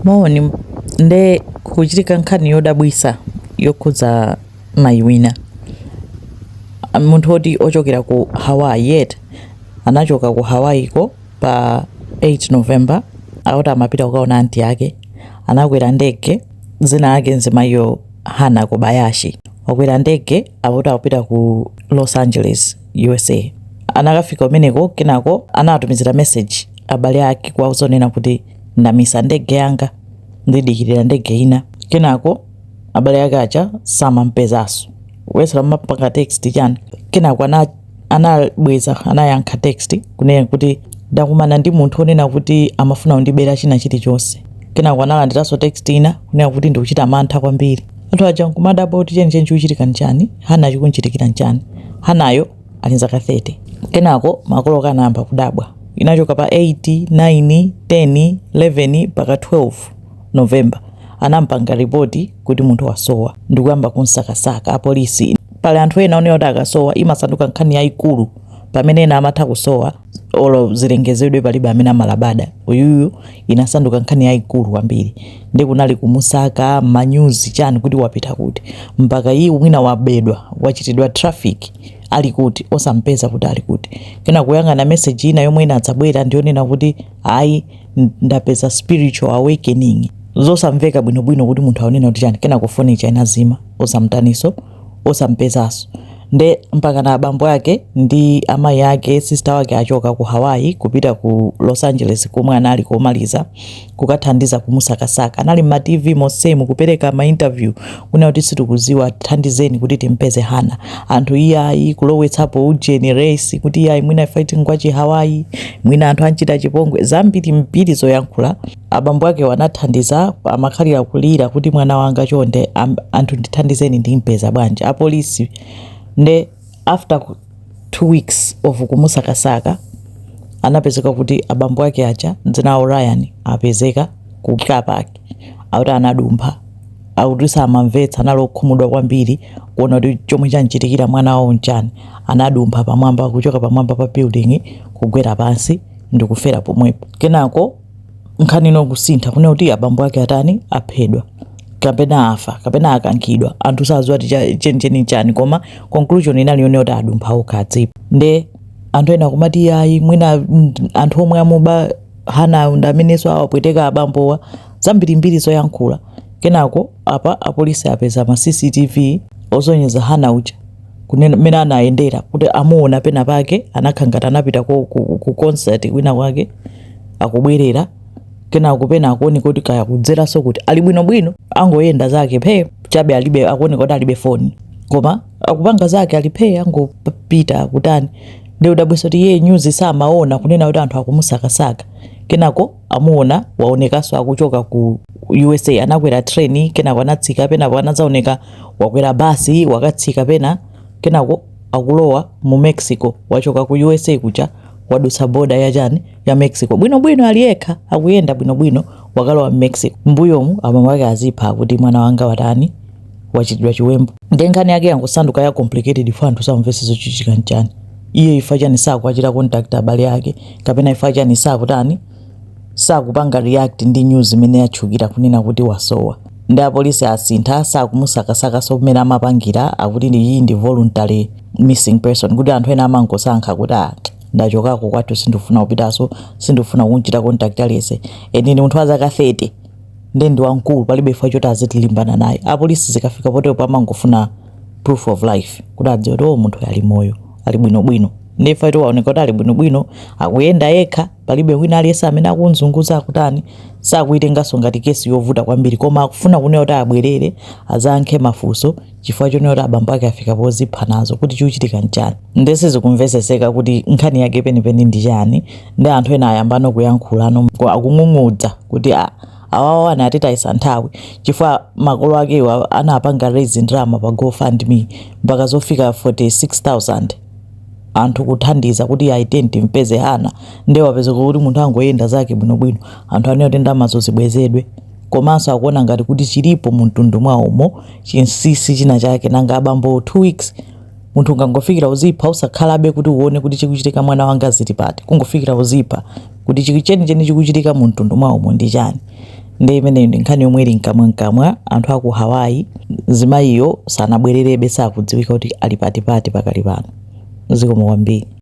Moni, nde kuchitika nkhani yodabwisa yokhudza mayi wina, munthu oti ochokera ku Hawaii yet anachoka ku Hawaii ko pa 8 November, akuti amapita kukaona anti ake. Anakwera ndege, dzina lake mzimayiyo Hana Kobayashi. Wakwera ndege, akuti akupita ku Los Angeles, USA. Anakafika kumeneko, kenako anawatumizira message abale ake kuwauza kunena kuti, "Ndamisa ndege yanga, ndidikirira ndege ina." Kenako abale ake aja samampezanso, kuyesera mapanga text chani. Kenako anabweza, anayankha text kunena kuti, "Ndakumana ndi munthu onena kuti amafuna kundibera china chilichonse." Kenako analandiranso text ina kunena kuti, "Ndikuchita mantha kwambiri." Anthu aja nkumadabwa kuti chenicheni chikuchitika nchani, Hana chikunchitikira nchani? Hanayo ali zaka 30. Kenako makolo kanayamba kudabwa. Inachoka pa 8, 9, 10, 11 mpaka 12 November, anampanga ripoti kuti munthu wasowa ndikuyamba kunsakasaka apolisi. Pali anthu ena onena kuti akasowa imasanduka nkhani yayikulu, pamene ena amatha kusowa olo zilengezedwe palibe amene amalabada. Uyuyu inasanduka nkhani yayikulu kwambiri, ndi kunali kumusaka manyuzi chani kuti wapita kuti, mpaka iye mwina wabedwa, wachitidwa traffic, ali kuti, osampeza kuti ali kuti. Kena kuyang'ana message ina yomwe inadzabwera ndiyonena kuti, "Ayi, ndapeza spiritual awakening," zosamveka bwinobwino kuti munthu aonena kuti chani. Kena kufoni ija inazima, osamtaniso, osampezanso. Nde mpaka na abambo ake ndi amayi ake, sister wake achoka ku Hawaii kupita ku Los Angeles komwe anali komaliza kukathandiza kumusakasaka. Anali mma TV monsemu kupereka ma interview kunena kuti, "Sitikuziwa, thandizeni kuti timpeze Hana." Anthu iyayi, kulowetsapo ujeni, race, kuti iyayi, mwina fighting kwachi Hawaii, mwina anthu anchita chipongwe, zambiri mbiri zoyankhula. Abambo ake wanathandiza, amakhalira kulira kuti, "Mwana wanga, chonde, anthu ndithandizeni, ndimpeza bwanji?" Apolisi nde after 2 weeks of kumusakasaka anapezeka kuti abambo ake aja, dzina awo Ryan, apezeka ku car park. Akuti anadumpha, akuti samamvetsa, anali okhumudwa kwambiri kuona kuti chomwe chanchitikira mwana wawo nchani. Anadumpha pamwamba, kuchoka pamwamba pa building kugwera pansi ndikufera pomwepo. Kenako nkhani ino kusintha kunena kuti abambo ake atani, aphedwa kapena afa kapena akankhidwa. Anthu sadziwa kuti chenicheni chani, koma conclusion inali yonena kuti adumpha okha adzipo. Nde anthu ena kumati ayi, mwina anthu omwe amuba Hana ndi amenenso awapweteka abambowa, zambirimbiri zoyankhula. Kenako apa apolisi apeza ma CCTV osonyeza Hana uja kunena mmene anayendera, kuti amuona pena pake anakhala ngati anapita ku concert kwina kwake, akubwerera. Kenako pena akuoneka kuti kaya kudzeranso kuti ali bwinobwino, angoyenda zake phe chabe, alibe, akuoneka kuti alibe foni koma akupanga zake, ali phe, angopita kutani. Ndi udabwisa kuti iye news samaona kunena kuti anthu akumusakasaka. Kenako amuona, waonekanso akuchoka ku USA, anakwera train, kenako anatsika, penapo anadzaoneka wakwera basi, wakatsika pena, kenako akulowa mu Mexico. Wachoka ku USA kuja, wadutsa border ya chani, ya Mexico, bwinobwino, ali yekha, akuyenda bwinobwino, wakalowa mu Mexico. Mbuyomu abambo ake azipha kuti mwana wanga watani, wachitidwa chiwembu. Ndi nkhani yake yangosanduka ya complicated for anthu samvese zochitika nchani. Iye ifa chani sakuachita contact abale ake, kapena ifa chani sakutani, sakupanga react ndi news imene yatchukira kunena kuti wasowa? Ndi apolisi asintha, sakumusakasakaso kumene amapangira. Akuti ndi iyi ndi voluntary missing person, kuti anthu ena amangosankha kuti, "Ah, ndachokako kwathu, sindifuna kupitanso, sindifuna kunchita contact aliyense." Eni ndi munthu wa zaka 30, ndi ndi wamkulu, palibe chifukwa choti azitilimbana naye. Apolisi zikafika potero amangofuna proof of life kuti adziwe kuti, oh, munthu ali moyo, ali bwinobwino. Ndifa kuti waoneka kuti ali bwinobwino, akuyenda yekha, palibe wina aliyense amene akunzunguza, akutani, sakuitenganso ngati kesi yovuta kwambiri. Koma akufuna kunena kuti abwerere azayankhe mafunso chifukwa chonena kuti abambo ake afika pozipha nazo, kuti chikuchitika nchani. Ndese zikumveseseka kuti nkhani yake penipeni ndi chani. Ndi anthu ena ayambano kuyankhulano, akung'ung'udza kuti a awawa anatitayisa nthawi, chifukwa makolo akewo anapanga raise ndalama pa GoFundMe mpaka zofika 46,000, anthu kuthandiza kuti aiteni timpeze Hana. Nde wapezeka kuti munthu angoyenda zake bwinobwino. Anthu anena kuti ndalamazo zibwezedwe, komanso akuona ngati kuti chilipo mu mtundu mwawomo chinsisi china chake. Nanga abambo 2 weeks, munthu ungangofikira uzipha usakhalabe kuti uone kuti chikuchitika, mwana wanga zili pati, kungofikira uzipha, kuti chenicheni chikuchitika mu mtundu mwawomo ndi chani? Ndi imeneyo ndi nkhani yomwe ili mkamwamkamwa anthu aku Hawaii. Mzimayiyo sanabwererebe, sakudziwika kuti ali patipati pakali pano. Zikomo kwambiri.